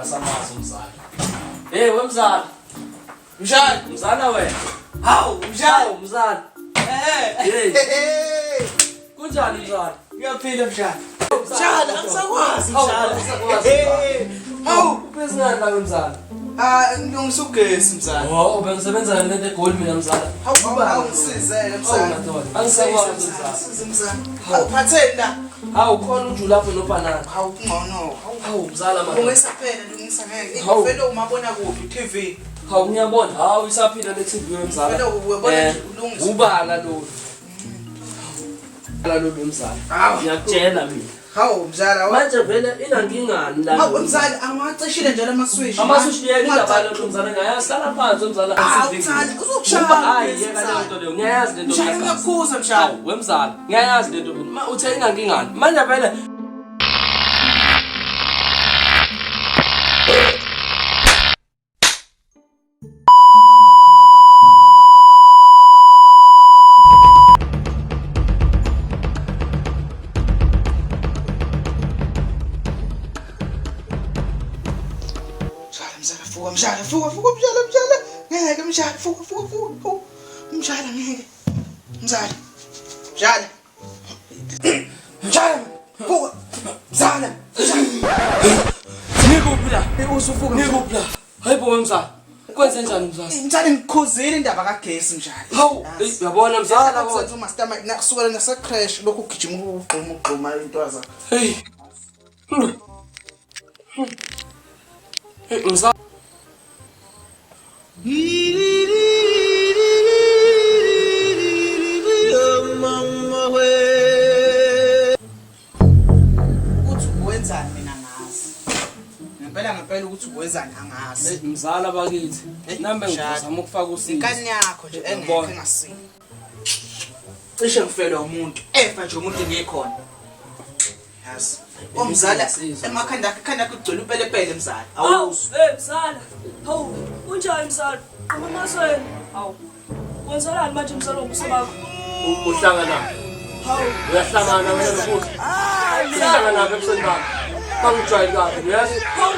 akasamazi umzala. Hey wemzala. Mshana. Mzala wena. Hawu mshana. Hawu mzala. Eh. Hey. Hey. Kunjani mzala? Ngiyaphila mshana. Mshana angisakwazi Hawu, mshana. angisakwazi, Hey. Hawu. Uphezingani la wemzala? Ah ngilungisa ugesi mzala. Oh, bengisebenza nento egoli mina mzala. Hawu hawu ngisizele Hawu mzala. madoda. Angisakwazi mzala. Ngisize mzala. Hawu. Awuphatheni la. Hawu khona uju lapho nobhanana. Hawu kungcono. Hawu. Hawu mzala madoda. Lungisa phela lungisa ngeke. Hawu. Vele umabona kuphi TV. Hawu ngiyabona. Hawu isaphila le TV wemzala. Vele uyabona Eh, nje ulungisa. Ubala lolu. Ubala lolu mzala. Hawu. Ngiyakutshela mina. Hawu mzala. Manje vele inangingani la. Hawu mzala angwacishile nje lama switch. Amaswishi yena indaba lento mzala ngayazi hlala phansi mzala. Hawu mzala uzokushaya. Hayi yeka le nto leyo. Ngiyayazi lento. Mshana ngiyakhuza mshana. Hawu wemzala. Ngiyayazi lento mina. Ma uthe inangingani. Manje vele Mshana mzala fuka mshana fuka fuka mshana mshana ngeke mshana fuka fuka fuka fuka mshana ngeke mzala mshana mshana fuka mzala nikuphi la? usufuka Nikuphi la? Hayibo wemzala. Kwenze njani mzala? mzala ngikhuzile indaba kagesi mshana Hawu, eyi, uyabona mzala kodwa. Senza umaster nakusukela nase crash lokhu ugijima ugquma ugquma into zakho Hey. Hey mzala. Ukuthi uwenzani mina ngazi ngempela ngempela ukuthi uwenzani angazi Hey mzala bakithi. Hey, Nami mshana. ngizama ukufaka usizo. Inkani yakho nje engekho Ngiyabona. engasini. Cishe ngifelwe umuntu. Efa nje umuntu ngikhona. Yazi. Omzala Ngiyasizwa. emakhanda akhe khanda akhe kugcwele upelepele mzala. Hawu, Awuzwa. hey mzala. Hawu, unjani mzala? Qhuma amasweni. Hawu. Kwenzakalani manje mzala ngobuso bakho? Uhlangana. Hawu. Uyahlangana wena nobuso. Uhlangana nabo ebusweni bakho. Bangijwayeli kabi, uyazi? Hawu.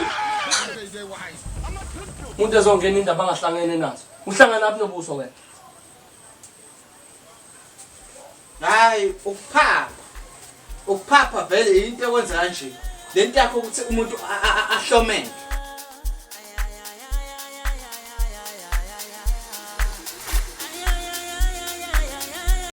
Umuntu ezongena indaba angahlangene nazo. Uhlangana naphi nobuso wena? Hayi ukuphapha. Ukuphapha vele into ekwenza kanje. Lento yakho ukuthi umuntu ahlomele.